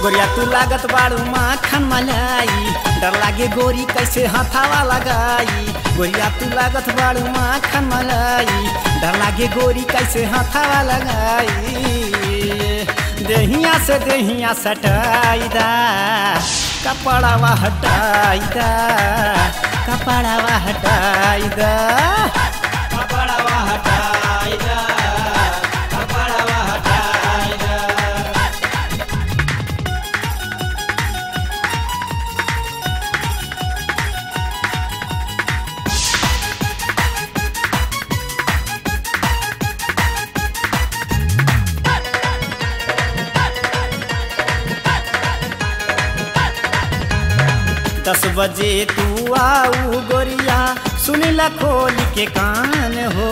गोरिया तू लागत बाड़ू माखन मलाई, डर लागे गोरी कैसे हथावा लगाई। गोरिया तू लागत बाड़ू माखन मलाई, डर लागे गोरी कैसे हथावा लगाई। देहिया से देहिया सटाई दा, कपड़ावा हटाई दा, कपड़ावा हटाई दा, कपड़ावा हटाई दा, कपड़ावा हटाई दा। दस बजे तू आऊ गोरिया सुनला खोल के कान हो।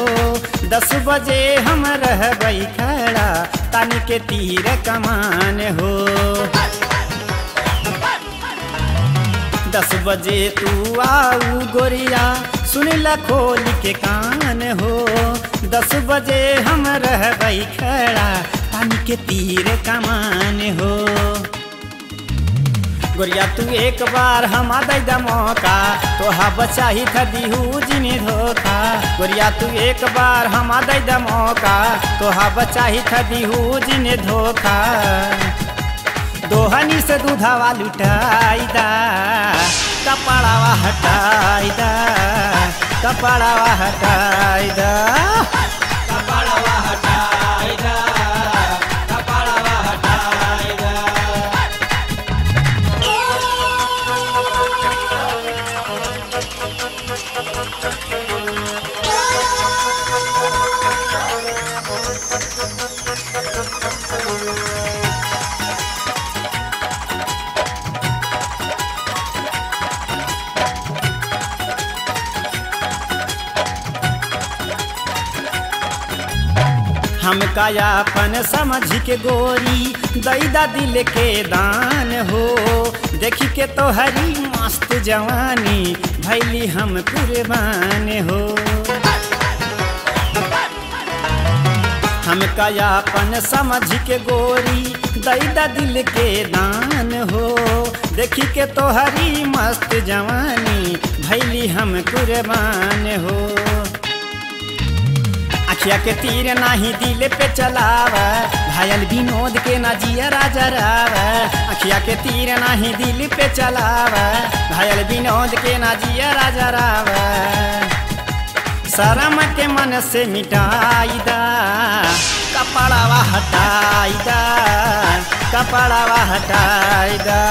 10 बजे हम रहबई खड़ा तानी के तीर कमान हो। 10 बजे तू आऊ गोरिया सुनला खोल के कान हो। 10 बजे हम रहबई खड़ा तानी के तीर कमान हो। गोरिया तू एक बार हम दे दा मौका, तोहा बचाही था दिहू जिनी धोखा। गोरिया तू एक बार हम दे दा मौका, तोहा बचाही था दिहू जिनी धोखा। दोहनी से दूधावा लुटाई दा, कपड़ावा हटाई दा, कपड़ावा हटाई दा, कपड़ावा हटाई दा, कपड़ावा हटाई दा। हम कायापन समझ के गोरी दैदा दिल के दान हो। देखी के तो हरी मस्त जवानी भैली हम कुर्बान हो। हम कायापन समझ के गोरी दैदा दिल के दान हो। देखी के तो हरी मस्त जवानी भैली हम कुर्बान हो। अखिया के तीर नाही दिल पे चलावा, घायल विनोद के ना जिया राजा रावा। अखिया के तीर नाही दिल पे चलावा, घायल विनोद के ना जिया राजा रावा। शर्म के मन से मिटाई दा, कपड़ावा हटाई दा, कपड़ावा हटाई दा।